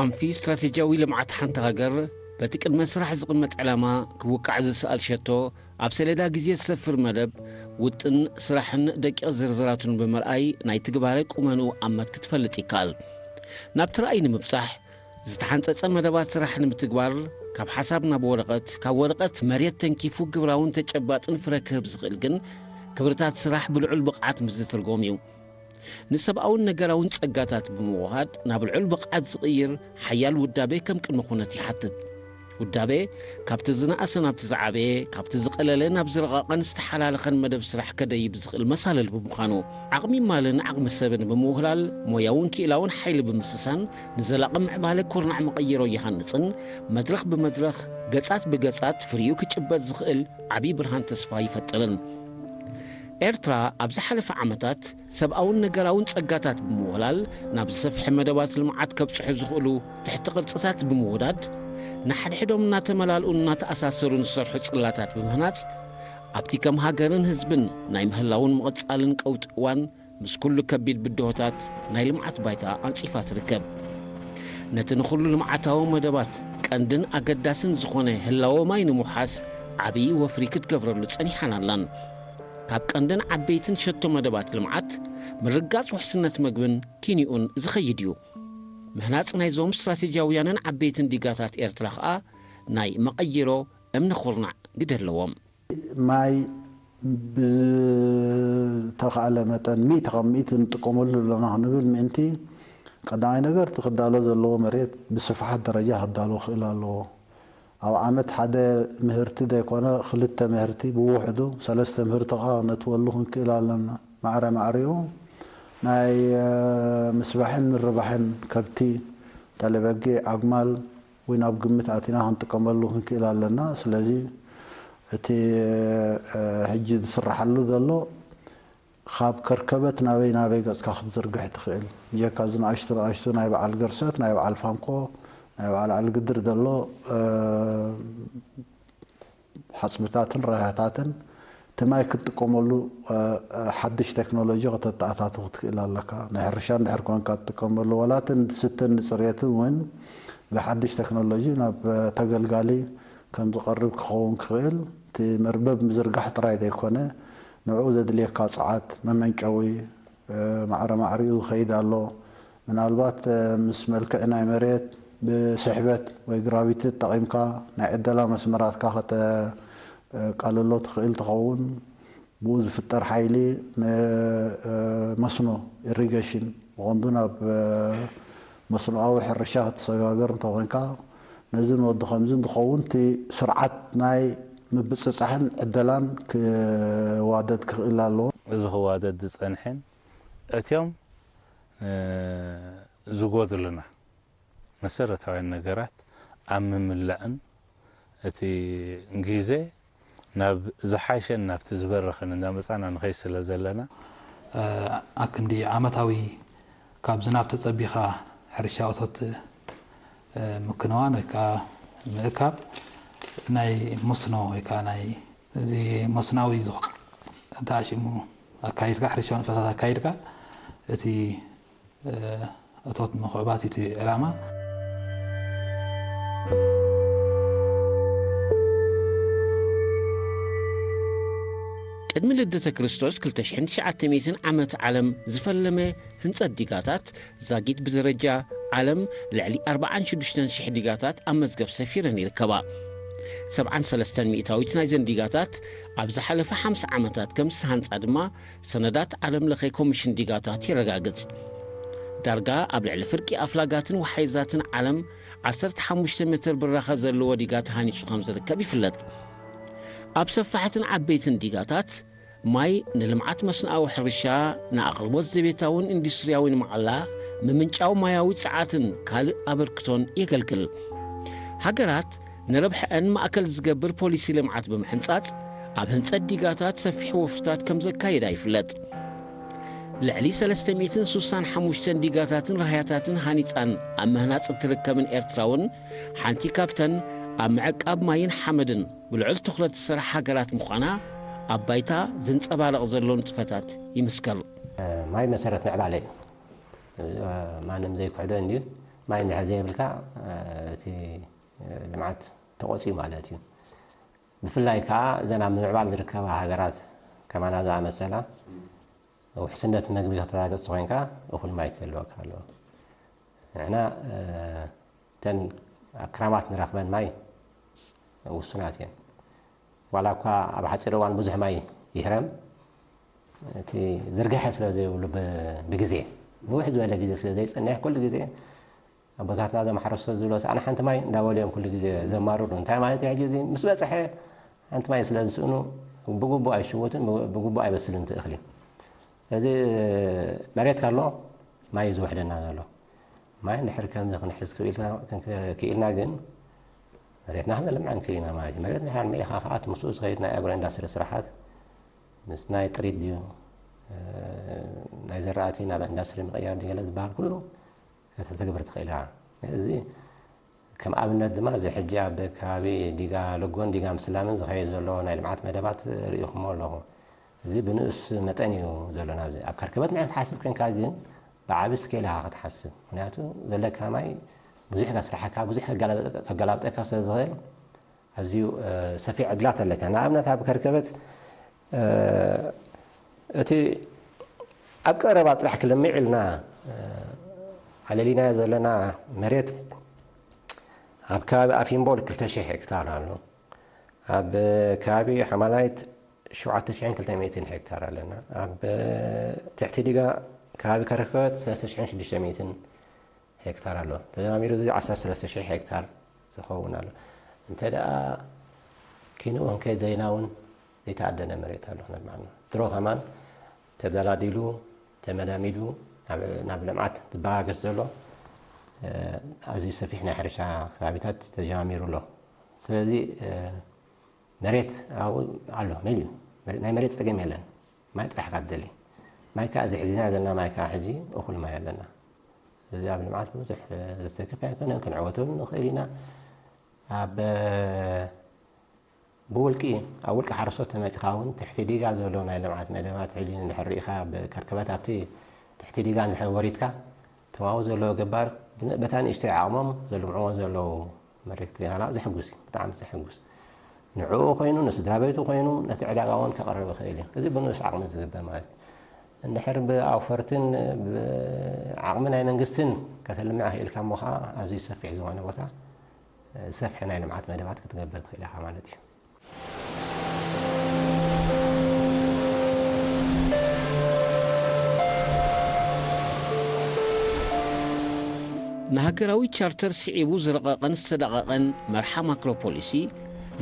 ኣንፊ ስትራቴጂያዊ ልምዓት ሓንቲ ሃገር፣ በቲ ቅድመ ስራሕ ዝቕመጥ ዕላማ ክውቃዕ ዝሰኣል ሸቶ፣ ኣብ ሰሌዳ ግዜ ዝሰፍር መደብ፣ ውጥን ስራሕን ደቂቕ ዝርዝራቱን ብምርኣይ ናይ ትግባረ ቁመንኡ ኣመት ክትፈልጥ ይከኣል። ናብቲ ራእይ ንምብጻሕ፣ ዝተሓንጸጸ መደባት ስራሕ ንምትግባር፣ ካብ ሓሳብ ናብ ወረቐት፣ ካብ ወረቐት መሬት ተንኪፉ ግብራውን ተጨባጥን ፍረ ክህብ ዝኽእል ግን፣ ክብርታት ስራሕ ብልዑል ብቕዓት ምስ ዝትርጎም እዩ። ንሰብኣውን ነገራውን ጸጋታት ብምውሃድ ናብ ልዑል ብቕዓት ዝቕይር ሓያል ውዳቤ ከም ቅድመ ኩነት ይሓትት። ውዳቤ ካብቲ ዝነኣሰ ናብቲ ዝዓበየ፣ ካብቲ ዝቐለለ ናብ ዝረቐቐን ዝተሓላለኸን መደብ ስራሕ ከደይብ ዝኽእል መሳለል ብምዃኑ፣ ዓቕሚ ማልን ዓቕሚ ሰብን ብምውህላል፣ ሞያውን ክኢላውን ሓይሊ ብምስሳን፣ ንዘላቒ ምዕባለ ኩርናዕ መቐይሮ ይሃንጽን፣ መድረኽ ብመድረኽ፣ ገጻት ብገጻት ፍሪኡ ክጭበጥ ዝኽእል ዓቢ ብርሃን ተስፋ ይፈጥርን። ኤርትራ ኣብ ዝሓለፈ ዓመታት ሰብኣውን ነገራውን ጸጋታት ብምውህላል ናብ ዝሰፍሐ መደባት ልምዓት ከብጽሑ ዝኽእሉ ትሕቲ ቅርጽታት ብምውዳድ፣ ንሓድሕዶም እናተመላልኡን እናተኣሳሰሩን ዝሰርሑ ጽላታት ብምህናጽ፣ ኣብቲ ከም ሃገርን ህዝብን ናይ ምህላውን ምቕጻልን ቀውጢ እዋን ምስ ኩሉ ከቢድ ብድሆታት ናይ ልምዓት ባይታ ኣንጺፋ ትርከብ። ነቲ ንኹሉ ልምዓታዊ መደባት ቀንድን ኣገዳስን ዝኾነ ህላወ ማይ ንምውሓስ ዓብዪ ወፍሪ ክትገብረሉ ጸኒሓን ኣላን። ካብ ቀንድን ዓበይትን ሸቶ መደባት ልምዓት፣ ምርጋጽ ውሕስነት መግብን ኪኒኡን ዝኸይድ እዩ። ምህናጽ ናይዞም ስትራቴጂያውያንን ዓበይትን ዲጋታት ኤርትራ ኸኣ ናይ መቐይሮ እምነ ኩርናዕ ግደ ኣለዎም። ማይ ብዝተኻእለ መጠን ሚእቲ ካብ ሚእቲ ንጥቀመሉ ኣለና ክንብል ምእንቲ፣ ቀዳማይ ነገር እቲ ክዳሎ ዘለዎ መሬት ብስፍሓት ደረጃ ክዳሎ ክኽእል ኣለዎ። ኣብ ዓመት ሓደ ምህርቲ ዘይኮነ ክልተ ምህርቲ ብውሕዱ ሰለስተ ምህርቲ ኸዓ ነትወሉ ክንክእል ኣለና። ማዕረ ማዕሪኡ ናይ፣ እ፣ ምስባሕን ምርባሕን ከብቲ፣ ጠለበጊዕ፣ ኣግማል፣ ወይ ናብ ግምት ኣቲና ክንጥቀመሉ ክንክእል ኣለና። ስለዚ እቲ፣ እ፣ ሕጂ ዝስራሓሉ ዘሎ ካብ ከርከበት ናበይ ናበይ ገጽካ ክትዝርግሕ ትኽእል። ብጀካ እዚ ንኣሽቱ ንኣሽቱ ናይ በዓል ገርሰት፣ ናይ በዓል ፋንኮ፣ ናይ በዓል ዓሊ ግድር ዘሎ፣ እ፣ ሓጽብታትን ራያታትን እቲ ማይ ክትጥቀመሉ፣ እ፣ እ፣ ሓድሽ ቴክኖሎጂ ከተተኣታቱ ክትክእል ኣለካ። ንሕርሻ እንድሕር ኮንካ ትጥቀመሉ፣ ዋላ እቲ ንዝስተን ንጽሬትን እውን ብሓድሽ ቴክኖሎጂ ናብ፣ እ፣ ተገልጋሊ ከም ዝቐርብ ክኸውን ክኽእል፣ እቲ መርበብ ምዝርጋሕ ጥራይ ዘይኮነ፣ ንዕኡ ዘድልየካ ጸዓት፣ መመንጨዊ፣ እ፣ ማዕረ ማዕሪኡ ዝኸይድ ኣሎ። ምናልባት፣ እ፣ ምስ መልክዕ ናይ መሬት ብስሕበት ወይ ግራቪቲ ተጠቒምካ ናይ ዕደላ መስመራትካ ከተቃልሎ ትኽእል ትኸውን። ብኡ ዝፍጠር ሓይሊ ን፣ እ፣ መስኖ፣ ኢሪጌሽን፣ ብቐንዱ ናብ፣ እ፣ መስኖኣዊ ሕርሻ ክትሰጋገር እንተኾይንካ፣ ነዚ ንወዲ ከምዚ እንትኸውን፣ እቲ ስርዓት ናይ ምብጽጻሕን ዕደላን ክዋደድ ክኽእል ኣለዎ። እዚ ክዋደድ ዝጸንሐን እትዮም፣ እ፣ ዝጎድሉና መሰረታውያን ነገራት ኣብ ምምላእን እቲ ግዜ ናብ ዝሓሸን ናብቲ ዝበረኸን እንዳመጻና ንኸይድ ስለ ዘለና፣ እ፣ ኣክንዲ ዓመታዊ ካብ ዝናብ ተጸቢኻ ሕርሻ እቶት፣ እ፣ ምክንዋን ወይ ከዓ ምእካብ ናይ መስኖ ወይ ከዓ ናይ እዚ መስናዊ ዝኾ-፣ ተኣሽሙ ኣካይድካ፣ ሕርሻዊ ንጥፈታት ኣካይድካ እቲ፣ እ፣ እቶት ምኽዕባት እዩ እቲ ዕላማ። ቅድሚ ልደተ ክርስቶስ ክልተ ሽሕን ትሽዓተ ሚእትን ዓመት ዓለም ዝፈለመ ህንጸት ዲጋታት ዛጊት ብደረጃ ዓለም ልዕሊ ኣርባዓን ሽዱሽተን ሽሕ ዲጋታት ኣብ መዝገብ ሰፊረን ይርከባ። ሰብዓን ሰለስተን ሚእታዊት ናይዘን ዲጋታት ኣብ ዝሓለፈ ሓምሳ ዓመታት ከም ዝተሃንጻ ድማ ሰነዳት ዓለም ለኸ ኮሚሽን ዲጋታት የረጋግጽ። ዳርጋ ኣብ ልዕሊ ፍርቂ ኣፍላጋትን ወሓይዛትን ዓለም ዓሰርተ ሓሙሽተ ሜትር ብራኸ ዘለዎ ዲጋ ተሃኒጹ ከም ዝርከብ ይፍለጥ። ኣብ ሰፋሕትን ዓበይትን ዲጋታት ማይ ንልምዓት መስኖኣዊ ሕርሻ፣ ንኣቕርቦት ዘቤታውን ኢንዱስትርያዊን መዓላ፣ ምምንጫው ማያዊ ጸዓትን ካልእ ኣበርክቶን የገልግል። ሃገራት ንረብሐአን ማእከል ዝገብር ፖሊሲ ልምዓት ብምሕንጻጽ፣ ኣብ ህንጸት ዲጋታት ሰፊሕ ወፍርታት ከም ዘካየዳ ይፍለጥ። ልዕሊ ሰለስተ ሚእትን ስሳን ሓሙሽተን ዲጋታትን ራህያታትን ሃኒጻን ኣብ ምህናጽ እትርከብን ኤርትራ እውን ሓንቲ ካብተን ኣብ ምዕቃብ ማይን ሓመድን ብልዑል ትኹረት ዝሰርሓ ሃገራት ምዃና ኣብ ባይታ ዘንጸባርቕ ዘሎ ንጥፈታት ይምስከር። ማይ መሰረት ምዕባለ እዩ። ማንም ዘይክሕዶ እንድዩ። ማይ እንድሕር ዘይብልካ፣ እቲ ልምዓት ተቖፅዩ ማለት እዩ። ብፍላይ ከዓ እዘን ኣብ ምምዕባል ዝርከባ ሃገራት ከማና ዝኣመሰላ ውሕስነት መግቢ ከተረጋግፅ ኮይንካ እኹል ማይ ክህልወካ ኣለዎ። ንሕና፣ እ፣ እተን ኣብ ክራማት ንረኽበን ማይ ውሱናት እየን። ዋላ እኳ ኣብ ሓፂር እዋን ብዙሕ ማይ ይህረም፣ እቲ ዝርግሐ ስለ ዘይብሉ ብ-፣ ብግዜ፣ ንውሕ ዝበለ ግዜ ስለ ዘይፀንሕ፣ ኩሉ ግዜ ኣቦታትና እዞም ሓረስቶት ዝብሎ፣ "ሰኣን ሓንቲ ማይ" እንዳበሉ እዮም ኩሉ ግዜ ዘማርሩ። እንታይ ማለት እዩ? ሕጂ እዚ ምስ በፅሐ ሓንቲ ማይ ስለ ዝስእኑ ብግቡእ ኣይሽውትን፣ ብግቡእ ኣይበስልን እቲ እኽሊ። እዚ መሬት ከሎ ማይ እዩ ዝውሕደና ዘሎ። ማይ እንድሕር ከምዚ ክንሕዝ ክኢልና፣ ክኢልና ግን መሬትና ክነልምዐ ንክእል ኢና ማለት እዩ። መሬት እንድሕር ኣልሚዕኻ ከዓ እቲ ምስኡ ዝኸይድ ናይ ኣግሮ ኢንዳስትሪ ስራሓት ምስ ናይ ጥሪት ድዩ፣ እ፣ ናይ ዘራእቲ ናብ ኢንዳስትሪ ምቕያር ድዩ ገለ ዝበሃል ኩሉ ከተተግብር ትኽእል ኢኻ። እዚ ከም ኣብነት ድማ እዚ ሕጂ ኣብ ከባቢ ዲጋ ለጎን ዲጋ ምስላምን ዝኸይድ ዘሎ ናይ ልምዓት መደባት ርኢኹሞ ኣለኹ። እዚ ብንኡስ መጠን እዩ ዘሎ ናብዚ። ኣብ ከርከበት ንድሕር ክትሓስብ ኮንካ ግን ብዓቢ ስኬል ኢኻ ክትሓስብ። ምኽንያቱ ዘለካ ማይ ብዙሕ ከስርሓካ፣ ብዙሕ ከገላብጠ-፣ ከገላብጠካ ስለ ዝኽእል ኣዝዩ፣ እ፣ ሰፊሕ ዕድላት ኣለካ። ንኣብነት ኣብ ከርከበት፣ እ፣ እቲ ኣብ ቀረባ ጥራሕ ክለምዕ ኢልና፣ እ፣ ኣለሊናዮ ዘለና መሬት ኣብ ከባቢ ኣፊምቦል ክልተ ሽሕ ሄክታር ኣሎ። ኣብ ከባቢ ሓማላይት ሸውዓተ ሽሕን ክልተ ሚእትን ሄክታር ኣለና። ኣብ ትሕቲ ዲጋ ከባቢ ከርከበት ሰለስተ ሽሕን ሽዱሽተ ሚእትን ሄክታር ኣሎ። ተደማሚሩ እዚ ዓሰርተ ሰለስተ ሽሕ ሄክታር ዝኸውን ኣሎ። እንተ ደኣ ኪንኡ ክንከይድ ደሊና እውን ዘይተኣደነ መሬት ኣሎ ክነልምዓሉ። ድሮ ከማን ተደላዲሉ፣ ተመዳሚዱ ናብ፣ ናብ ልምዓት ዝበጋገስ ዘሎ፣ እ፣ ኣዝዩ ሰፊሕ ናይ ሕርሻ ከባቢታት ተጀማሚሩ ኣሎ። ስለዚ፣ እ፣ መሬት ኣብኡ ኣሎ፣ መሊኡ። መሬት፣ ናይ መሬት ጸገም የለን። ማይ ጥራሕ እካ ትደሊ። ማይ ከኣ እዚ ሒዝና ዘለና ማይ ከኣ ሕጂ እኹል ማይ ኣለና። ስለዚ ኣብ ልምዓት ብዙሕ፣ እ፣ ዘሰክፍ ኣይኮነን፣ ክንዕወተሉ ንኽእል ኢና። ኣብ፣ እ፣ ብውልቂ፣ ኣብ ውልቂ ሓረስቶት ተመጺኻ እውን ትሕቲ ዲጋ ዘሎ ናይ ልምዓት መደባት ሕጂ እንድሕር ርኢኻ፣ ኣብ ከርከበት ኣብቲ ትሕቲ ዲጋ እንድሕር ወሪድካ፣ ተማው ዘለዎ ገባር ብን-፣ በታ ንእሽተይ ዓቕሞም ዘልምዕዎ ዘለዉ መሬት ሪኢኻ ዘሕጉስ እዩ፣ ብጣዕሚ ዘሕጉስ። ንዕኡ ኮይኑ፣ ንስድራ ቤቱ ኮይኑ፣ ነቲ ዕዳጋ እውን ከቕርብ ይኽእል እዩ። እዚ ብንኡስ ዓቕሚ ዝግበር ማለት እዩ። እንድሕር ብኣውፈርትን ብዓቕሚ ናይ መንግስትን ከተልምዕ ክኢልካ እሞ ኸዓ ኣዝዩ ሰፊሕ ዝኾነ ቦታ፣ ዝሰፍሐ ናይ ልምዓት መደባት ክትገብር ትኽእል ኢኻ ማለት እዩ። ንሃገራዊ ቻርተር ስዒቡ ዝረቐቐን ዝተዳቐቐን መርሓ ማክሮ ፖሊሲ፣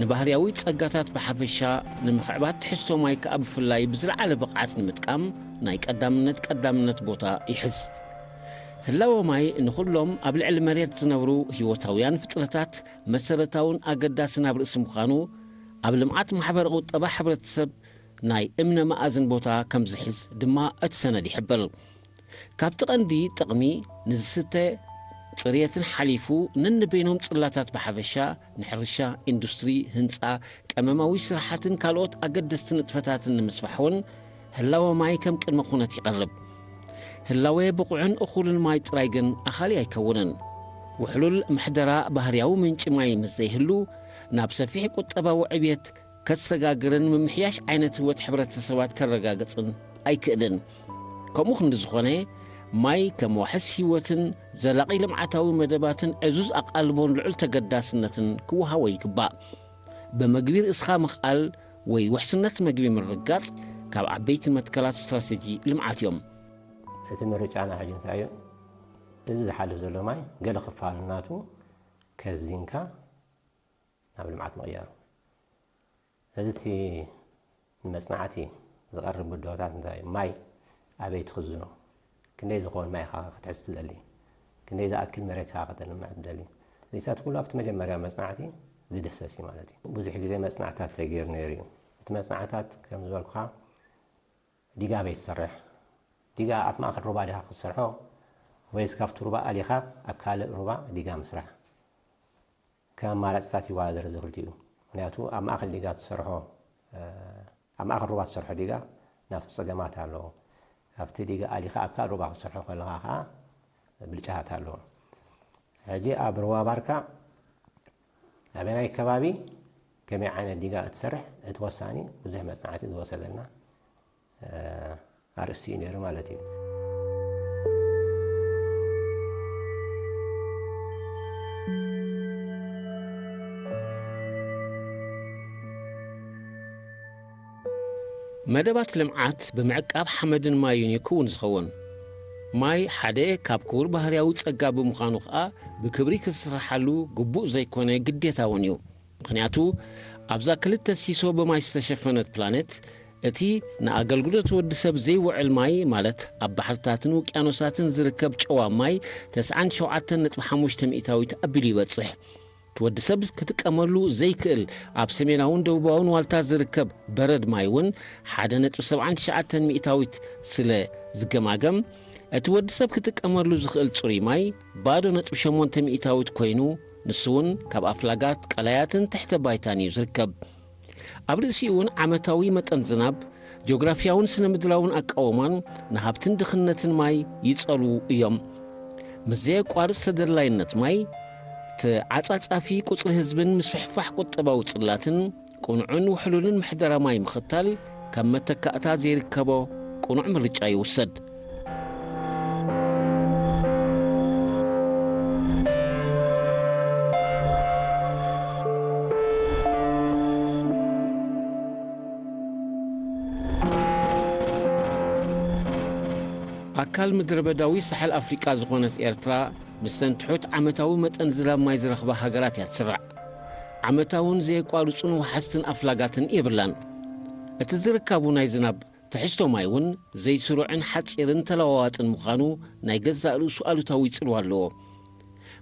ንባህርያዊ ጸጋታት ብሓፈሻ፣ ንምኽዕባት ትሕዝቶ ማይ ከኣ ብፍላይ ብዝለዓለ ብቕዓት ንምጥቃም ናይ ቀዳምነት ቀዳምነት ቦታ ይሕዝ። ህላወ ማይ ንኹሎም ኣብ ልዕሊ መሬት ዝነብሩ ህይወታውያን ፍጥረታት መሰረታውን ኣገዳስን ኣብ ርእሲ ምዃኑ፣ ኣብ ልምዓት ማሕበረ ቁጠባ ሕብረተሰብ ናይ እምነ መኣዝን ቦታ ከም ዝሕዝ ድማ እቲ ሰነድ ይሕብር። ካብቲ ቀንዲ ጥቕሚ ንዝስተ ጽርየትን ሓሊፉ ነንበይኖም ጽላታት ብሓፈሻ ንሕርሻ፣ ኢንዱስትሪ፣ ህንጻ፣ ቀመማዊ ስራሓትን ካልኦት ኣገደስቲ ንጥፈታትን ንምስፋሕ እውን ህላወ ማይ ከም ቅድመ ኩነት ይቐርብ። ህላወ ብቑዕን እኹልን ማይ ጥራይ ግን ኣኻሊ ኣይከውንን። ውሕሉል ምሕደራ ባህርያዊ ምንጪ ማይ ምስ ዘይህሉ፣ ናብ ሰፊሕ ቁጠባዊ ዕብየት ከሰጋግርን ምምሕያሽ ዓይነት ህይወት ሕብረተሰባት ከረጋግጽን ኣይክእልን። ከምኡ ክንዲ ዝኾነ፣ ማይ ከም ዋሕስ ህይወትን ዘላቒ ልምዓታዊ መደባትን ዕዙዝ ኣቓልቦን ልዑል ተገዳስነትን ክወሃቦ ይግባእ። ብመግቢ ርእስኻ ምኽኣል ወይ ውሕስነት መግቢ ምርግጋጽ ካብ ዓበይቲ መትከላት ስትራተጂ ልምዓት እዮም። እቲ ምርጫና ሕጂ እንታይ እዩ? እዚ ዝሓልፍ ዘሎ ማይ ገለ ክፋል ናቱ ከዚንካ ናብ ልምዓት ምቕያሩ። እዚ እቲ ንመጽናዕቲ ዝቐርብ ብድሆታት እንታይ እዩ? ማይ ኣበይ ትኽዝኖ? ክንደይ ዝኾን ማይ ኢኻ ክትሕዝ ትደሊ? ክንደይ ዝኣክል መሬት ኢኻ ከተልምዕ ትደሊ? እዚታት ኩሉ ኣብቲ መጀመርያ መጽናዕቲ ዝድህሰስ እዩ ማለት እዩ። ብዙሕ ግዜ መጽናዕትታት ተገይሩ ነይሩ እዩ። እቲ መጽናዕትታት ከም ዝበልኩኻ ዲጋ ኣበይ ትሰርሕ? ዲጋ ኣብ ማእከል ሩባ ዲኻ ክትሰርሖ ወይስ ካብቲ ሩባ ኣሊኻ ኣብ ካልእ ሩባ ዲጋ ምስራሕ? ከም ኣማራፅታት ይወዳደር እዚ ክልቲኡ። ምክንያቱ ኣብ ማእከል ዲጋ ትሰርሖ ኣብ ማእከል ሩባ ትሰርሖ ዲጋ ናብቲ ፀገማት ኣለዎ። ካብቲ ዲጋ ኣሊኻ ኣብ ካልእ ሩባ ክትሰርሖ ከለኻ ከዓ ብልጫታት ኣለዎ። ሕጂ ኣብ ሩባ ባርካ ኣበናይ ከባቢ ከመይ ዓይነት ዲጋ እትሰርሕ እቲ ወሳኒ ብዙሕ መፅናዕቲ ዝወሰደልና ኣርእስቲ እዩ ነይሩ ማለት እዩ። መደባት ልምዓት ብምዕቃብ ሓመድን ማይን እዩ ክውን ዝኸውን። ማይ ሓደ ካብ ክቡር ባህርያዊ ጸጋ ብምዃኑ ኸኣ ብክብሪ ክስራሓሉ ግቡእ ዘይኮነ ግዴታ እውን እዩ። ምኽንያቱ ኣብዛ ክልተ ሲሶ ብማይ ዝተሸፈነት ፕላኔት እቲ ንኣገልግሎት ወዲ ሰብ ዘይውዕል ማይ ማለት ኣብ ባሕርታትን ውቅያኖሳትን ዝርከብ ጨዋ ማይ ተስዓን ሸውዓተን ነጥቢ ሓሙሽተ ሚእታዊት ኣቢሉ ይበጽሕ። እቲ ወዲ ሰብ ክጥቀመሉ ዘይክእል ኣብ ሰሜናውን ደቡባውን ዋልታ ዝርከብ በረድ ማይ እውን ሓደ ነጥቢ ሰብዓን ትሽዓተን ሚእታዊት ስለ ዝገማገም እቲ ወዲ ሰብ ክጥቀመሉ ዝኽእል ጽሩይ ማይ ባዶ ነጥቢ ሸሞንተ ሚእታዊት ኮይኑ ንሱ እውን ካብ ኣፍላጋት ቀላያትን ትሕተ ባይታን እዩ ዝርከብ። ኣብ ርእሲኡ እውን ዓመታዊ መጠን ዝናብ ጂኦግራፍያውን ስነ ምድራውን ኣቃውማን ንሃብትን ድኽነትን ማይ ይጸልዉ እዮም። ምስ ዘየቋርጽ ተደላይነት ማይ ተዓጻጻፊ ቁጽሪ ህዝብን ምስፍሕፋሕ ቁጠባዊ ጽላትን ቅኑዕን ውሕሉልን ምሕደራ ማይ ምኽታል ከም መተካእታ ዘይርከቦ ቅኑዕ ምርጫ ይውሰድ። ኣካል ምድረ በዳዊ ሳሕል ኣፍሪቃ ዝኾነት ኤርትራ ምስተን ትሑት ዓመታዊ መጠን ዝናብ ማይ ዝረኽባ ሃገራት እያ ትስራዕ። ዓመታውን ዘየቋርጹን ወሓዝትን ኣፍላጋትን የብላን። እቲ ዝርካቡ ናይ ዝናብ ትሕዝቶ ማይ እውን ዘይስሩዕን ሓጺርን ተለዋዋጥን ምዃኑ ናይ ገዛእ ርእሱ ኣሉታዊ ጽልዋ ኣለዎ።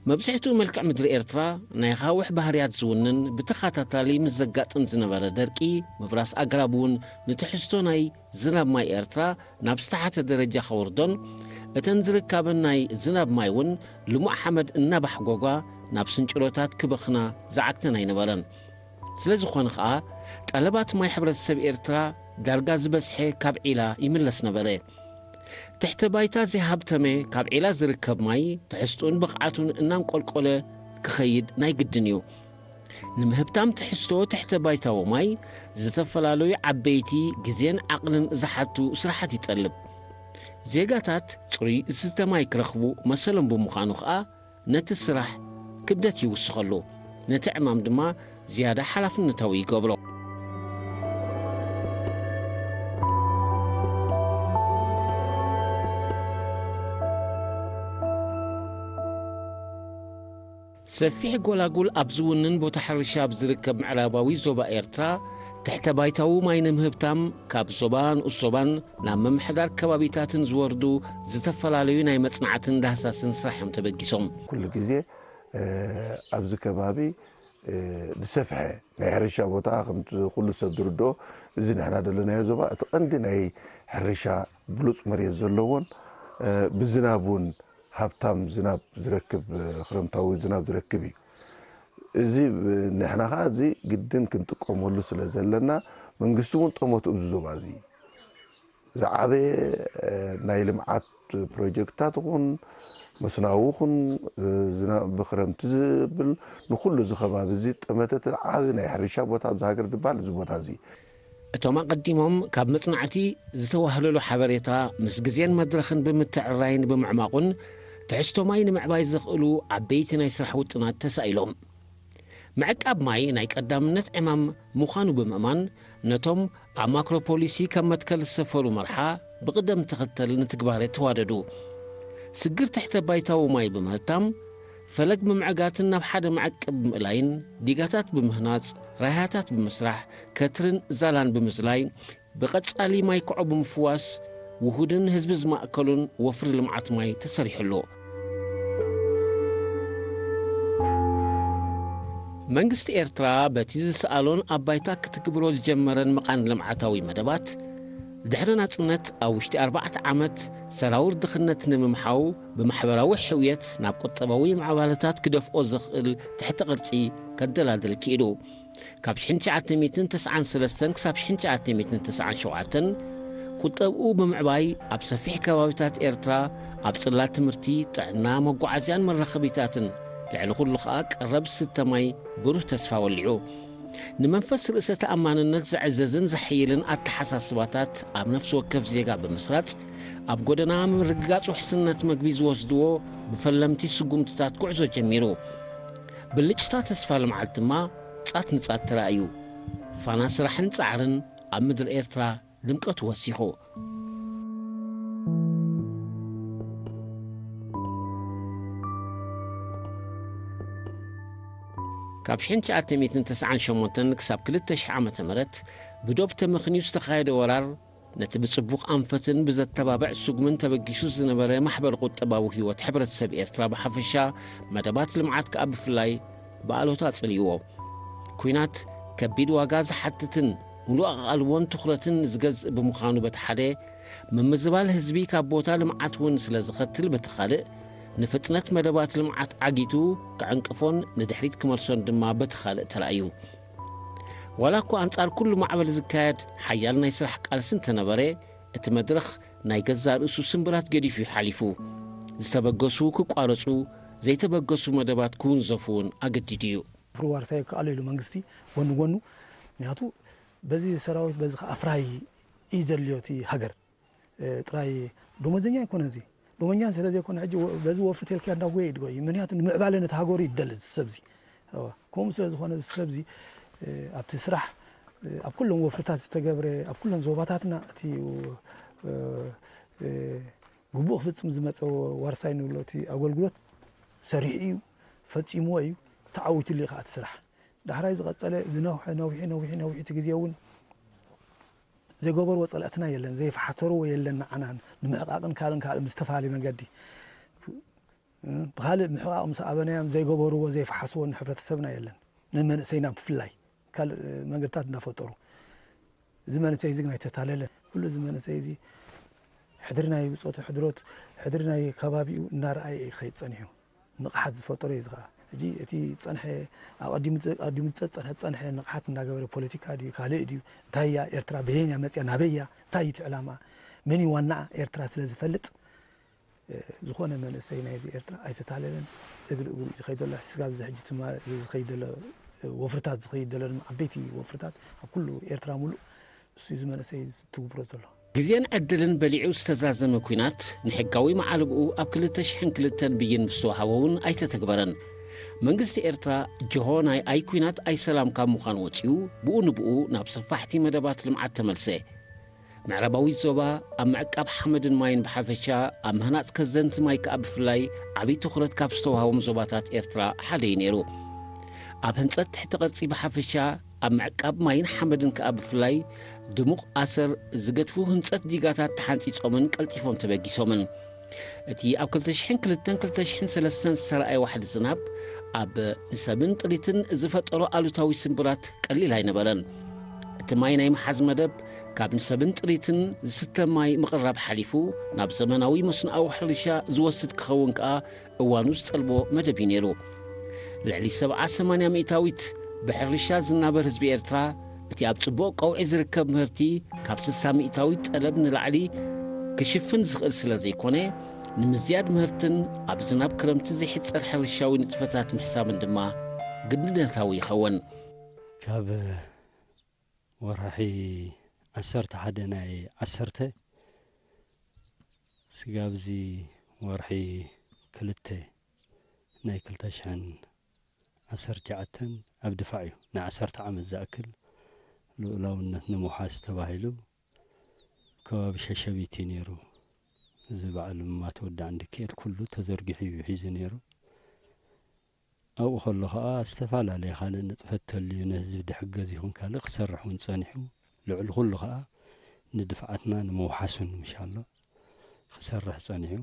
መብዝሕትኡ መልክዕ ምድሪ ኤርትራ ናይ ኣኻውሕ ባህርያት ዝውንን ብተኸታታሊ ምስ ዘጋጥም ዝነበረ ደርቂ፣ ምብራስ ኣግራብ እውን ንትሕዝቶ ናይ ዝናብ ማይ ኤርትራ ናብ ዝተሓተ ደረጃ ከውርዶን እተን ዝርካበን ናይ ዝናብ ማይ እውን ልሙዕ ሓመድ እናባሕጎጓ ናብ ስንጭሮታት ክበኽና ዝዓግተን ኣይነበረን። ስለ ዝኾነ ኸኣ ጠለባት ማይ ሕብረተሰብ ኤርትራ ዳርጋ ዝበዝሐ ካብ ዒላ ይምለስ ነበረ። ትሕተ ባይታ ዘይሃብተመ ካብ ዒላ ዝርከብ ማይ ትሕዝቱን ብቕዓቱን እናንቆልቆለ ክኸይድ ናይ ግድን እዩ። ንምህብታም ትሕዝቶ ትሕተ ባይታዊ ማይ ዝተፈላለዩ ዓበይቲ ግዜን ዓቕልን ዝሓቱ ስራሓት ይጠልብ። ዜጋታት ጽሩይ ዝስተ ማይ ክረኽቡ መሰሎም ብምዃኑ ኸኣ ነቲ ስራሕ ክብደት ይውስኸሉ፣ ነቲ ዕማም ድማ ዝያዳ ሓላፍነታዊ ይገብሮ። ሰፊሕ ጎላጉል ኣብ ዝውንን ቦታ ሕርሻ ኣብ ዝርከብ ምዕራባዊ ዞባ ኤርትራ፣ ትሕተ ባይታዊ ማይ ንምህብታም ካብ ዞባ ንኡስ ዞባን ናብ ምምሕዳር ከባቢታትን ዝወርዱ ዝተፈላለዩ ናይ መጽናዕትን ዳህሳስን ስራሕ እዮም ተበጊሶም። ኩሉ ግዜ ኣብዚ ከባቢ ዝሰፍሐ ናይ ሕርሻ ቦታ ከምቲ ኩሉ ሰብ ዝርድኦ፣ እዚ ንሕና ዘለናዮ ዞባ እቲ ቀንዲ ናይ ሕርሻ ብሉፅ መሬት ዘለዎን ብዝናብ እውን ሃብታም ዝናብ ዝረክብ፣ ክረምታዊ ዝናብ ዝረክብ እዩ። እዚ ንሕና ከዓ እዚ ግድን ክንጥቀመሉ ስለ ዘለና መንግስቲ እውን ጠመቱ እዚ ዞባ እዚ ዝዓበየ ናይ ልምዓት ፕሮጀክትታት ይኹን መስናዊ ይኹን ዝናብ ብክረምቲ ዝብል ንኩሉ እዚ ከባቢ እዚ ጠመተ እቲ ዓቢ ናይ ሕርሻ ቦታ ኣብዚ ሃገር ዝበሃል እዚ ቦታ እዚ። እቶም ኣቐዲሞም ካብ መጽናዕቲ ዝተዋህለሉ ሓበሬታ ምስ ግዜን መድረኽን ብምትዕርራይን ብምዕማቑን ትሕዝቶ ማይ ንምዕባይ ዘኽእሉ ዓበይቲ ናይ ስራሕ ውጥናት ተሳኢሎም። ምዕቃብ ማይ ናይ ቀዳምነት ዕማም ምዃኑ ብምእማን ነቶም ኣብ ማክሮ ፖሊሲ ከም መትከል ዝሰፈሩ መርሓ ብቕደም ተኸተል ንትግባረ ተዋደዱ። ስግር ትሕተ ባይታዊ ማይ ብምህታም፣ ፈለግ ብምዕጋትን ናብ ሓደ መዕቀብ ብምእላይን፣ ዲጋታት ብምህናጽ፣ ራህያታት ብምስራሕ፣ ከትርን ዛላን ብምዝላይ፣ ብቐጻሊ ማይ ክዖ ብምፍዋስ፣ ውሁድን ህዝቢ ዝማእከሉን ወፍሪ ልምዓት ማይ ተሰሪሕሉ። መንግስቲ ኤርትራ በቲ ዝሰኣሎን ኣብ ባይታ ክትግብሮ ዝጀመረን መቓን ልምዓታዊ መደባት፣ ድሕሪ ናጽነት ኣብ ውሽጢ ኣርባዕተ ዓመት ሰራውር ድኽነት ንምምሓው ብማሕበራዊ ሕውየት ናብ ቁጠባዊ ምዕባለታት ክደፍኦ ዘኽእል ትሕተ ቅርጺ ከደላድል ክኢሉ። ካብ ሽሕን ትሽዓተ ሚእትን ተስዓን ሰለስተን ክሳብ ሽሕን ትሽዓተ ሚእትን ተስዓን ሸውዓተን ቁጠብኡ ብምዕባይ ኣብ ሰፊሕ ከባቢታት ኤርትራ ኣብ ጽላት ትምህርቲ፣ ጥዕና፣ መጓዓዝያን መራኸቢታትን ልዕሊ ኩሉ ኸኣ ቀረብ ዝስተ ማይ ብሩህ ተስፋ ወሊዑ። ንመንፈስ ርእሰ ተኣማንነት ዘዕዘዝን ዘሕይልን ኣተሓሳስባታት ኣብ ነፍሲ ወከፍ ዜጋ ብምስራጽ፣ ኣብ ጎደና ምርግጋጽ ውሕስነት መግቢ ዝወስድዎ ብፈለምቲ ስጉምትታት ጉዕዞ ጀሚሩ። ብልጭታ ተስፋ ልምዓት ድማ ጻት ንጻት ተራእዩ። ፋና ስራሕን ጻዕርን ኣብ ምድሪ ኤርትራ ድምቀቱ ወሲኹ። ካብ ሽሕን ትሽዓተ ሚእትን ተስዓን ሸሞንተን ክሳብ ክልተ ሽሕ ዓመተ ምህረት ብዶብ ተመኽንዩ ዝተኻየደ ወራር፣ ነቲ ብጽቡቕ ኣንፈትን ብዘተባብዕ ስጉምን ተበጊሱ ዝነበረ ማሕበር ቁጠባዊ ህይወት ሕብረተሰብ ኤርትራ ብሓፈሻ፣ መደባት ልምዓት ከኣ ብፍላይ ብኣሉታ ጽልይዎ። ኲናት ከቢድ ዋጋ ዝሓትትን ምሉእ ኣቓልቦን ትኹረትን ዝገዝእ ብምዃኑ በቲ ሓደ፣ ምምዝባል ህዝቢ ካብ ቦታ ልምዓት እውን ስለ ዝኸትል በቲ ካልእ፣ ንፍጥነት መደባት ልምዓት ዓጊቱ ክዕንቅፎን ንድሕሪት ክመልሶን ድማ በቲ ካልእ ተራእዩ። ዋላ እኳ ኣንጻር ኩሉ ማዕበል ዝካየድ ሓያል ናይ ስራሕ ቃልሲ እንተነበረ፣ እቲ መድረኽ ናይ ገዛእ ርእሱ ስምብራት ገዲፉ እዩ ሓሊፉ። ዝተበገሱ ክቋረጹ፣ ዘይተበገሱ መደባት ክውንዘፉ እውን ኣገዲዱ እዩ። ፍርዋር ሳይከኣሎ ኢሉ መንግስቲ ጎኑ ጎኑ፣ ምክንያቱ በዚ ሰራዊት በዚ ከኣ ኣፍራይ እዩ ዘድልዮ እቲ ሃገር። እ፣ ጥራይ ደሞዘኛ ኣይኮነ እዚ። ደሞኛ ስለ ዘይኮነ ሕጂ ወ-፣ በዚ ወፍሪ ተልክያ እንዳጎየ እዩ ድጎይ። ምክንያቱ ንምዕባለ ነቲ ሃገሩ ይደሊ እዚ ሰብዚ። እዋ፣ ከምኡ ስለ ዝኾነ እዚ ሰብዚ፣ እ፣ ኣብቲ ስራሕ፣ እ፣ ኣብ ኩሎም ወፍርታት ዝተገብረ፣ ኣብ ኩለን ዞባታትና እቲ፣ እ፣ እ፣ ግቡእ ክፍጽም ዝመጸ ዋርሳይ ንብሎ እቲ ኣገልግሎት ሰሪሑ እዩ፣ ፈጺምዎ እዩ፣ ተዓዊትሉ እዩ ከኣ እቲ ስራሕ። ዳሕራይ ዝቐጸለ ዝነውሐ ነዊሑ፣ ነዊሑ፣ ነዊሑ እቲ ግዜ እውን ዘይገበርዎ ጸላእትና የለን፣ ዘይፈሓተርዎ የለን። ንዓና ንምሕቃቕን ካልእን ካልእን ብዝተፈላለየ መንገዲ፣ እ፣ ብኻልእ ምሕቃቕ ምስ ኣበናዮም ዘይገበርዎ፣ ዘይፈሓስዎ ንሕብረተሰብና የለን። ንመንእሰይና ብፍላይ ካልእ መንገድታት እንዳፈጠሩ እዚ መንእሰይ እዚ ግን ኣይተታለለን። ኩሉ እዚ መንእሰይ እዚ ሕድሪ ናይ ብጾቱ ሕድሮት፣ ሕድሪ ናይ ከባቢኡ እናረኣየ እዩ ክኸይድ ጸኒሑ። ንቕሓት ዝፈጠሮ እዩ እዚ ኸኣ። ሕጂ እቲ ጸንሐ፣ ኣቐዲሙ፣ ኣቐዲሙ ዝጸንሐ፣ ጸንሐ ንቕሓት እንዳገበረ ፖለቲካ ድዩ ካልእ ድዩ? እንታይ እያ ኤርትራ? በየን እያ መጽያ? ናበይ እያ? እንታይ እዩ እቲ ዕላማ? መን እዩ ዋናኣ ኤርትራ ስለ ዝፈልጥ፣ እ፣ ዝኾነ መንእሰይ ናይዚ ኤርትራ ኣይተታለለን። እግሪ እግሩ እዩ ዝኸይድ ዘሎ። ስጋብ እዚ ሕጂ ትማ-፣ ዝኸይድ ዘሎ፣ እ፣ ወፍርታት ዝኸይድ ዘሎ ድማ ዓበይቲ ወፍርታት ኣብ ኩሉ ኤርትራ ሙሉእ እሱ እዚ መንእሰይ ትግብሮ ዘሎ። ግዜን ዕድልን በሊዑ ዝተዛዘመ ኲናት ንሕጋዊ መዓልብኡ ኣብ ክልተ ሽሕን ክልተን ብይን ምስ ተዋህቦ እውን ኣይተተግበረን። መንግስቲ ኤርትራ ጅሆ ናይ ኣይ ኲናት ኣይ ሰላም ካብ ምዃን ወጺኡ ብኡ ንብኡ ናብ ሰፋሕቲ መደባት ልምዓት ተመልሰ። ምዕራባዊት ዞባ ኣብ ምዕቃብ ሓመድን ማይን ብሓፈሻ፣ ኣብ ምህናጽ ከዘንቲ ማይ ከኣ ብፍላይ ዓብዪ ትኹረት ካብ ዝተዋህቦም ዞባታት ኤርትራ ሓደ እዩ ነይሩ። ኣብ ህንጸት ትሕተ ቅርጺ ብሓፈሻ፣ ኣብ ምዕቃብ ማይን ሓመድን ከኣ ብፍላይ ድሙቕ ኣሰር ዝገድፉ ህንጸት ዲጋታት ተሓንጺጾምን ቀልጢፎም ተበጊሶምን። እቲ ኣብ ክልተ ሽሕን ክልተን ክልተ ሽሕን ሰለስተን ዝተራእየ ዋሕዲ ዝናብ ኣብ ንሰብን ጥሪትን ዝፈጠሮ ኣሉታዊ ስምብራት ቀሊል ኣይነበረን። እቲ ማይ ናይ ምሓዝ መደብ ካብ ንሰብን ጥሪትን ዝስተ ማይ ምቕራብ ሓሊፉ ናብ ዘመናዊ መስኖኣዊ ሕርሻ ዝወስድ ክኸውን ከኣ እዋኑ ዝጠልቦ መደብ እዩ ነይሩ። ልዕሊ ሰብዓ ሰማንያ ሚእታዊት ብሕርሻ ዝናበር ህዝቢ ኤርትራ፣ እቲ ኣብ ጽቡቕ ቀውዒ ዝርከብ ምህርቲ ካብ ስሳ ሚእታዊት ጠለብ ንላዕሊ ክሽፍን ዝኽእል ስለ ዘይኮነ፣ ንምዝያድ ምህርትን ኣብ ዝናብ ክረምቲ ዘይሕጸር ሕርሻዊ ንጥፈታት ምሕሳብን ድማ ግድነታዊ ይኸውን። ካብ ወርሒ ዓሰርተ ሓደ ናይ ዓሰርተ ስጋብ እዚ ወርሒ ክልተ ናይ ክልተ ሽሕን ዓሰርተ ትሽዓተን ኣብ ድፋዕ እዩ። ንዓሰርተ ዓመት ዝኣክል ልኡላውነት ንምውሓስ ተባሂሉ ከባቢ ሸሸቢት እዩ ነይሩ። እዚ በዓል ማተወዳእ እንድክኤል ኩሉ ተዘርጊሑ እዩ ሒዙ ነይሩ። ኣብኡ ከሎ ኸዓ ዝተፈላለየ ካልእ ንጥፈት ተልዩ ንህዝቢ ድሕገዝ ይኹን ካልእ ክሰርሕ እውን ጸኒሑ። ልዕሊ ኩሉ ኸዓ ንድፍዓትና ንምውሓሱን ምሻሎ ክሰርሕ ጸኒሑ።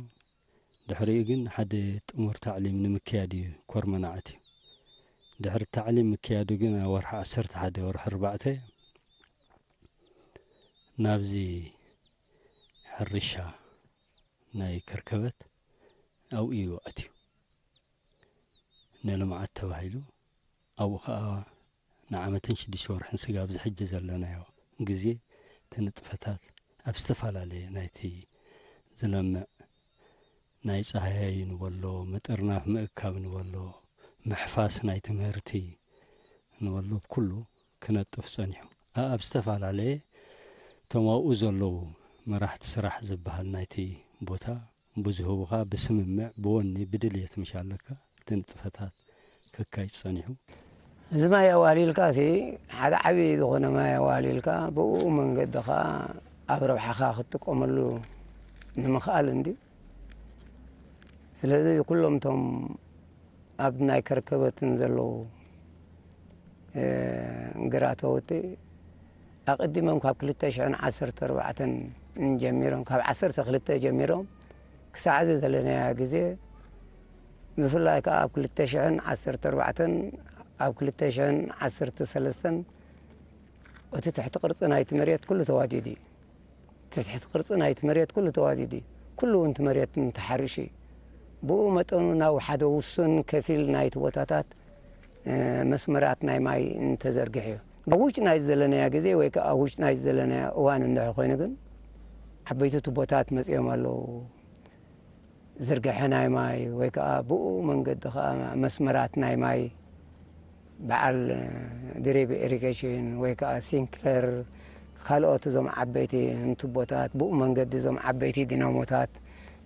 ድሕሪኡ ግን ሓደ ጥሙር ታዕሊም ንምክያድ እዩ ኮርመናዓት እዩ። ድሕሪ ታዕሊም ምክያዱ ግን ኣብ ወርሒ ዓሰርተ ሓደ ወርሒ ኣርባዕተ ናብዚ ሕርሻ ናይ ከርከበት ኣብኡ እዩ ኣትዩ። ንልምዓት ተባሂሉ ኣብኡ ኸዓ ንዓመትን ሽዱሽተ ወርሕን ስጋብ ዝሕጂ ዘለናዮ ግዜ እቲ ንጥፈታት ኣብ ዝተፈላለየ ናይቲ ዝለምዕ ናይ ጸሃያይ ንበሎ፣ ምጥርናፍ ምእካብ ንበሎ፣ ምሕፋስ ናይ ትምህርቲ ንበሎ፣ ኩሉ ክነጥፍ ጸኒሑ። ኣብ ዝተፈላለየ እቶም ኣብኡ ዘለዉ መራሕቲ ስራሕ ዝበሃል ናይቲ ቦታ ብዝህቡኻ ብስምምዕ፣ ብወኒ፣ ብድልየት ምሽ ኣለካ እቲ ንጥፈታት ከካይድ ጸኒሑ። እዚ ማይ ኣዋህሊልካ ሲ ሓደ ዓብዪ ዝኾነ ማይ ኣዋህሊልካ ብኡ መንገዲ ኸዓ ኣብ ረብሓኻ ክትጥቀመሉ ንምኽኣል እንዲ። ስለዚ ኩሎም እቶም ኣብ ናይ ከርከበትን ዘለዉ፣ እ፣ ግራተወቲ ኣቐዲሞም ካብ ክልተ ሽሕን ዓሰርተ ኣርባዕተን ጀሚሮም፣ ካብ ዓሰርተ ክልተ ጀሚሮም ክሳዕ እዚ ዘለናዮ ግዜ፣ ብፍላይ ከኣ ኣብ ክልተ ሽሕን ዓሰርተ ኣርባዕተን ኣብ ክልተ ሽሕን ዓሰርተ ሰለስተን እቲ ትሕቲ ቅርጺ ናይቲ መሬት ኩሉ ተዋዲዱ እዩ። እቲ ትሕቲ ቅርጺ ናይቲ መሬት ኩሉ ተዋዲዱ እዩ። ኩሉ እውን እቲ መሬት ተሓሪሹ እዩ። ብኡ መጠኑ ናብ ሓደ ውሱን ከፊል ናይቲ ቦታታት፣ እ፣ መስመራት ናይ ማይ እንተዘርግሕ እዩ። ኣብ ውጭ ናይ ዘለናዮ ግዜ ወይ ከኣ ኣብ ውጭ ናይ ዘለናዮ እዋን እንድሕር ኮይኑ ግን ዓበይቲ ቱቦታት መጺኦም ኣለዉ። ዝርግሐ ናይ ማይ ወይ ከኣ ብኡ መንገዲ ከኣ መስመራት ናይ ማይ በዓል ድሪብ ኢሪጌሽን ወይ ከኣ ሲንክለር ካልኦት እዞም ዓበይቲ ንቱቦታት ብኡ መንገዲ እዞም ዓበይቲ ዲናሞታት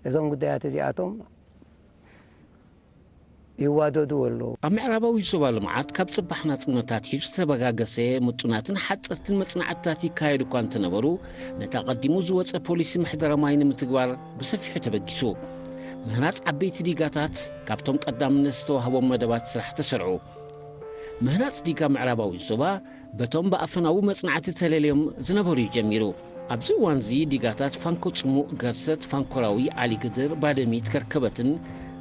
እዞም ጉዳያት እዚኣቶም ይዋደዱ ኣለዉ። ኣብ ምዕራባዊ ዞባ ልምዓት ካብ ጽባሕ ናጽነት ኣትሒዙ ዝተበጋገሰ ምጡናትን ሓጸርትን መጽናዕትታት ይካየዱ እኳ እንተነበሩ፣ ነቲ ኣቐዲሙ ዝወጸ ፖሊሲ ምሕደራ ማይ ንምትግባር ብሰፊሑ ተበጊሱ። ምህናጽ ዓበይቲ ዲጋታት ካብቶም ቀዳምነት ዝተዋህቦም መደባት ስራሕ ተሰርዑ። ምህናጽ ዲጋ ምዕራባዊ ዞባ በቶም ብኣፈናዊ መጽናዕቲ ተለልዮም ዝነበሩ እዩ ጀሚሩ። ኣብዚ እዋንዚ ዲጋታት ፋንኮ ጽሙእ፣ ገርሰት፣ ፋንኮራዊ፣ ዓሊ ግድር፣ ባደሚት፣ ከርከበትን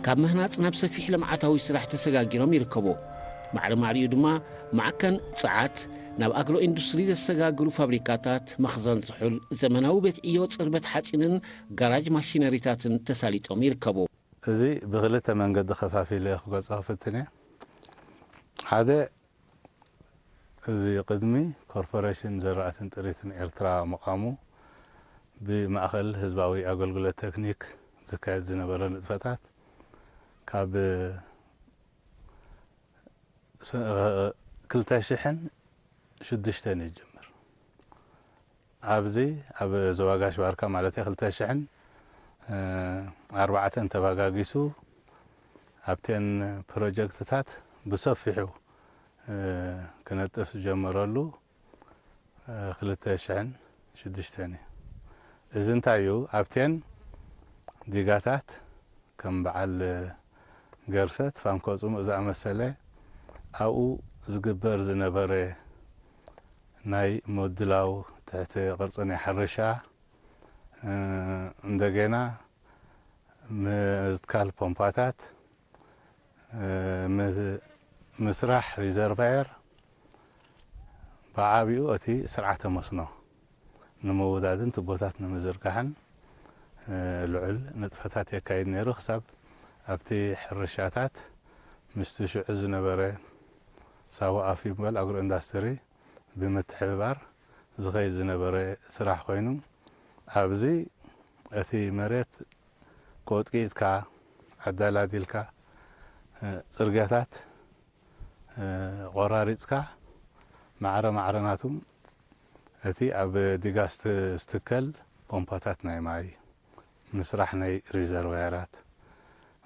ካብ ምህናጽ ናብ ሰፊሕ ልምዓታዊ ስራሕ ተሰጋጊሮም ይርከቡ። ማዕረ ማዕሪኡ ድማ ማዕከን ጸዓት፣ ናብ ኣግሮ ኢንዱስትሪ ዘሰጋግሩ ፋብሪካታት፣ መኽዘን ዝሑል፣ ዘመናዊ ቤት ዕዮ ጽርበት ሓጺንን ጋራጅ ማሽነሪታትን ተሳሊጦም ይርከቡ። እዚ ብኽልተ መንገዲ ከፋፊለ ክገልጾ ክፍትን እየ። ሓደ፣ እዚ ቅድሚ ኮርፖሬሽን ዘራእትን ጥሪትን ኤርትራ ምቓሙ ብማእከል ህዝባዊ ኣገልግሎት ቴክኒክ ዝካየድ ዝነበረ ንጥፈታት ካብ ስ-፣ ክልተ ሽሕን ሽዱሽተን ይጅምር። ኣብዚ ኣብ ዞባ ጋሽ ባርካ ማለት ክልተ ሽሕን ኣርባዕተን ተባጋጊሱ ኣብተን ፕሮጀክትታት ብሰፊሑ ክነጥፍ ዝጀመረሉ ክልተ ሽሕን ሽዱሽተን እዩ። እዚ እንታይ እዩ? ኣብተን ዲጋታት ከም በዓል ገርሰት፣ ፋንኮ ጽሙእ ዝኣመሰለ ኣብኡ ዝግበር ዝነበረ ናይ ምድላው ትሕቲ ቅርጺ ናይ ሕርሻ፣ እ፣ እንደገና ምትካል ፖምፓታት፣ እ፣ ም-፣ ምስራሕ ሪዘርቫየር፣ ብዓቢኡ እቲ ስርዓተ መስኖ ንምውዳድን ቱቦታት ንምዝርጋሕን፣ እ፣ ልዑል ንጥፈታት የካይድ ነይሩ። ክሳብ ኣብቲ ሕርሻታት ምስቲ ሽዑ ዝነበረ ሳዋ ኣፊምበል ኣግሮ ኢንዳስትሪ ብምትሕብባር ዝኸይድ ዝነበረ ስራሕ ኮይኑ፣ ኣብዚ እቲ መሬት ቆጥቂጥካ፣ ኣዳላዲልካ፣ እ፣ ጽርግያታት፣ እ፣ ቆራሪጽካ፣ ማዕረ ማዕረ ናቱ እቲ ኣብ ዲጋ ዝት-፣ ዝትከል ፖምፓታት ናይ ማይ፣ ምስራሕ ናይ ሪዘርቫየራት፣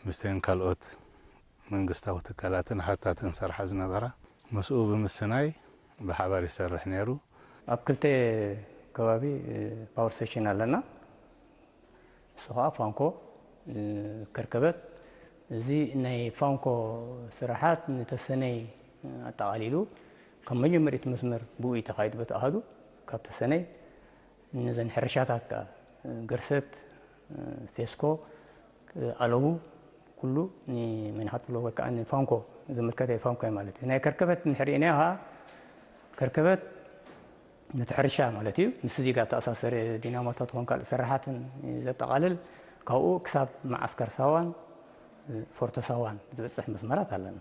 ምስተን ካልኦት መንግስታዊ ትካላትን ሃብታትን ዝሰርሓ ዝነበራ፣ ምስኡ ብምስናይ ብሓባር ይሰርሕ ነይሩ። ኣብ ክልተ ከባቢ ፓወር ስቴሽን ኣለና። እሱ ከዓ ፋንኮ፣ ከርከበት። እዚ ናይ ፋንኮ ስራሓት ንተሰነይ ኣጠቓሊሉ ካብ መጀመሪት መስመር ብኡ እዩ ተኻይዱ። በቲ ኣሃዱ ካብ ተሰነይ ነዘን ሕርሻታት ከዓ ገርሰት፣ ፌስኮ፣ ኣለቡ ኩሉ ንመንሃት ብሎ ወይ ከዓ ንፋንኮ ዝምልከተ ፋንኮ ማለት እዩ። ናይ ከርከበት እንድሕር ርኢናዮ ከዓ ከርከበት ነቲ ሕርሻ ማለት እዩ፣ ምስ እዚ ጋር ተኣሳሰረ ዲናሞታት ኾን ካልእ ስራሓትን ዘጠቓልል ካብኡ ክሳብ መዓስከር ሳዋን ፎርቶ ሳዋን ዝበፅሕ መስመራት ኣለና።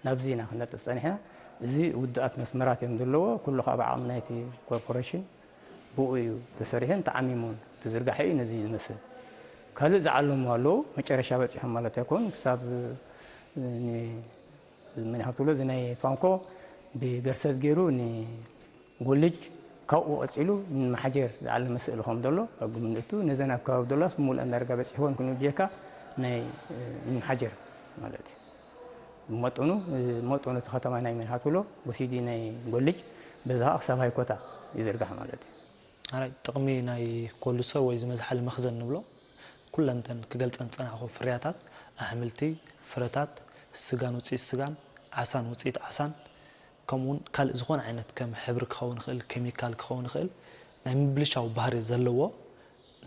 ናብዚ ኢና ክንነጥፍ ፀኒሕና። እዚ ውዱኣት መስመራት እዮም ዘለዎ። ኩሉ ካብ ዓቕሚ ናይቲ ኮርፖሬሽን ብኡ እዩ ተሰሪሑን ተዓሚሙን ትዝርጋሐ እዩ ነዚ ዝመስል። ካልእ ዝዓለሙ ኣለዉ፣ መጨረሻ በፂሖም ማለት ኣይኮኑ። ክሳብ ምን ይሃብትሎ እዚ ናይ ፋንኮ ብገርሰት ገይሩ ንጎልጅ ካብኡ ቀፂሉ ንመሓጀር ዝዓለመ ስእሊ ከም ዘሎ ኣብ ግምት እቱ ነዘን ኣብ ከባቢ ደላስ ብምሉአን ዳርጋ በፂሕወን ክንብል ጀካ ናይ ንመሓጀር ማለት እዩ። መጠኑ መጠኑ እቲ ከተማ ናይ መንሃትሎ ወሲዲ ናይ ጎልጅ በዛ ከዓ ክሳብ ሃይኮታ ይዝርጋሕ ማለት እዩ። ኣራይ ጥቕሚ ናይ ኮልድ ስቶር ወይ ዝመዝሓሊ መኽዘን ንብሎ ኩለንተን ክገልፀን ዝፀናሕኹ ፍርያታት ኣሕምልቲ፣ ፍረታት፣ ስጋን ውፅኢት ስጋን፣ ዓሳን ውፅኢት ዓሳን፣ ከምኡውን ካልእ ዝኾነ ዓይነት ከም ሕብሪ ክኸውን ይኽእል፣ ኬሚካል ክኸውን ይኽእል፣ ናይ ምብልሻው ባህሪ ዘለዎ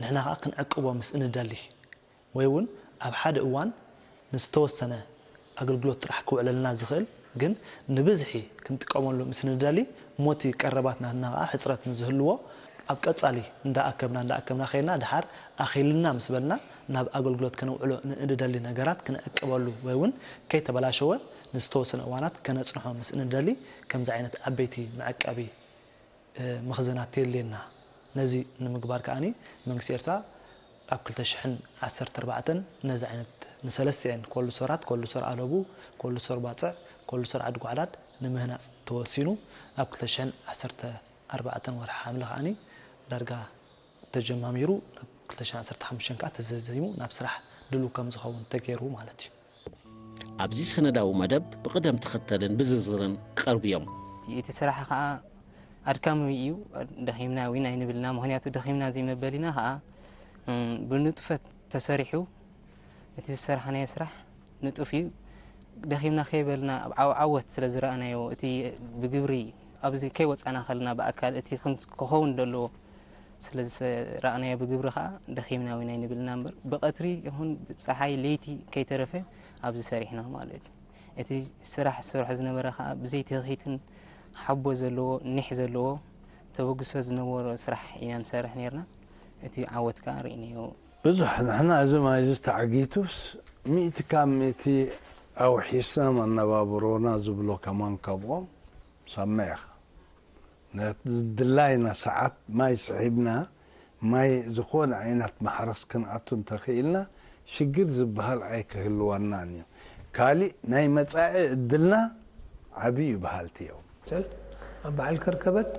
ንሕና ከዓ ክንዕቅቦ ምስ እንደሊ ወይ እውን ኣብ ሓደ እዋን ንዝተወሰነ ኣገልግሎት ጥራሕ ክውዕለልና ዝኽእል ግን ንብዝሒ ክንጥቀመሉ ምስ ንደሊ ሞቲ ቀረባትና ናኸዓ ሕፅረት ንዝህልዎ ኣብ ቀፃሊ እንዳኣከብና እንዳኣከብና ከይድና ድሓር ኣኺልና ምስ በልና ናብ ኣገልግሎት ከነውዕሎ ንእንደሊ ነገራት ክንዕቅበሉ ወይ እውን ከይተበላሸወ ንዝተወሰነ እዋናት ከነፅንሖ ምስ እንደሊ ከምዚ ዓይነት ዓበይቲ መዕቀቢ መኽዘናት የድልየና። ነዚ ንምግባር ከኣ መንግስቲ ኤርትራ ኣብ ክልተ ሽሕን ዓሰርተ ኣርባዕተን ነዚ ዓይነት ንሰለስቲኤን ኮልድ ስቶራት፣ ኮልድ ስቶር ኣለቡ፣ ኮልድ ስቶር ባጽዕ፣ ኮልድ ስቶር ዓዲ ጓዕዳድ ንምህናጽ ተወሲኑ ኣብ ክልተ ሽሕን ዓሰርተ ኣርባዕተን ወርሒ ሓምለ ከኣ ዳርጋ ተጀማሚሩ ናብ ክልተ ሽሕን ዓሰርተ ሓሙሽተን ከኣ ተዘዚሙ ናብ ስራሕ ድሉው ከም ዝኸውን ተገይሩ ማለት እዩ። ኣብዚ ሰነዳዊ መደብ ብቕደም ተኸተልን ብዝርዝርን ክቐርቡ እዮም። እቲ ስራሕ ከዓ ኣድካሚ እዩ። ደኺምና እውን ኣይንብልና፣ ምኽንያቱ ደኺምና ዘይመበሊና ከዓ ብንጡፈት ተሰሪሑ እቲ ዝሰራሕናዮ ስራሕ ንጡፍ እዩ። ደኺምና ከይበልና ኣብ ዓወት ስለ ዝረኣናዮ እቲ ብግብሪ ኣብዚ ከይወፃና ከለና ብኣካል እቲ ክኸውን ዘለዎ ስለ ዝረኣናዮ ብግብሪ ከዓ ደኺምና እውን ኣይንብልና እምበር ብቐትሪ ይኹን ብፀሓይ ለይቲ ከይተረፈ ኣብዚ ሰሪሕና ማለት እዩ። እቲ ስራሕ ዝሰርሖ ዝነበረ ከዓ ብዘይ ትኽሒትን ሓቦ ዘለዎ ኒሕ ዘለዎ ተበግሶ ዝነበሮ ስራሕ ኢና ንሰርሕ ነርና። እቲ ዓወት ከዓ ርኢናዮ። ብዙሕ ንሕና እዚ ማይ እዚ ተዓጊቱስ ሚእቲ ካብ ሚእቲ ኣውሒስና መነባብሮና ዝብሎ ከማን ካብኦም ሰምዕ ኢኻ። ድላይና ሰዓት ማይ ስሒብና ማይ ዝኾነ ዓይነት ማሕረስ ክንኣቱ እንተኽኢልና ሽግር ዝበሃል ኣይክህልወናን እዩ። ካሊእ ናይ መፃኢ እድልና ዓብይ እዩ በሃልቲ እዮም። መሰል ኣብ በዓል ከርከበት፣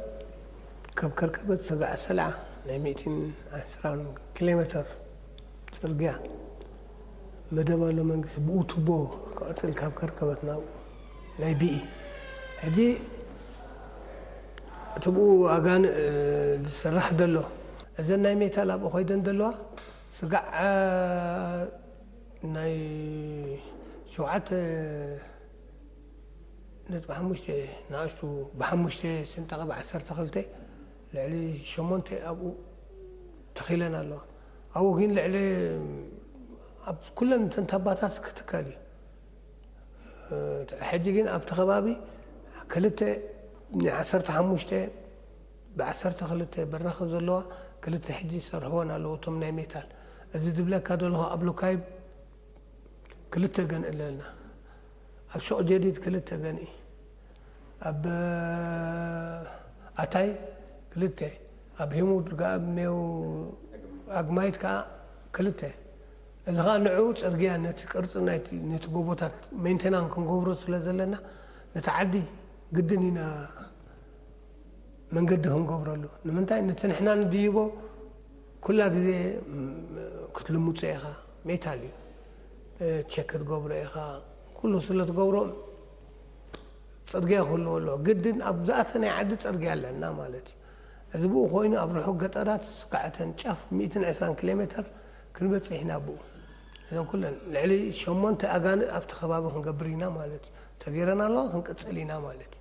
ካብ ከርከበት ሰጋዕ ሰልዓ ናይ ሚእትን ዕስራን ኪሎ ሜተር ፅርግያ መደብ ኣሎ መንግስቲ ብኡ ቱቦ ክቐፅል ካብ ከርከበት ናብኡ ናይ ቢኢ ሕጂ እቲ ብኡ ኣጋን ዝስራሕ ዘሎ እዘን ናይ ሜታል ኣብኡ ኮይደን ዘለዋ ስጋዕ ናይ ሸውዓተ ነጥቢ ሓሙሽተ ንኣሽቱ ብሓሙሽተ ስንጣቐ ብዓሰርተ ክልተ ልዕሊ ሸሞንተ ኣብኡ ተኺለን ኣለዋ። ኣብኡ ግን ልዕሊ ኣብ ኩለን እተን ታባታት ክትከል እዩ። ሕጂ ግን ኣብቲ ከባቢ ክልተ ናይ ዓሰርተ ሓሙሽተ ብዓሰርተ ክልተ በራኺ ዘለዋ ክልተ ሕጂ ዝሰርሕወን ኣለዉ እቶም ናይ ሜታል። እዚ ዝብለካ ዘለኹ ኣብ ሉካይብ ክልተ ገንኢ ኣለና። ኣብ ሹቕ ጀዲድ ክልተ ገንኢ፣ ኣብ ኣታይ ክልተ፣ ኣብ ሂሙድ ገኣብ ኔው ኣግማይት ከኣ ክልተ። እዚ ኸኣ ንዑ ጽርግያ ነቲ ቅርጺ ናይቲ ነቲ ጎቦታት ሜንቴናን ክንገብሮ ስለ ዘለና ነቲ ዓዲ ግድን ኢና መንገዲ ክንገብረሉ። ንምንታይ ነቲ ንሕና ንድይቦ ኩላ ግዜ ክትልምጾ ኢኻ፣ ሜታል እዩ። ቸክ ክትገብሮ ኢኻ፣ ኩሉ ስለ ትገብሮ ፅርግያ ክህልዎ ኣለዎ። ግድን ኣብ ዝኣተናይ ዓዲ ፅርግያ ኣለና ማለት እዩ። እዚ ብኡ ኮይኑ ኣብ ርሑቕ ገጠራት ስጋዕተን ጫፍ ሚእትን ዕስራን ኪሎ ሜትር ክንበፅሕ ኢና ብኡ። እዘን ኩለን ልዕሊ ሸሞንተ ኣጋንእ ኣብቲ ከባቢ ክንገብር ኢና ማለት እዩ። ተገይረን ኣለዋ፣ ክንቅፅል ኢና ማለት እዩ።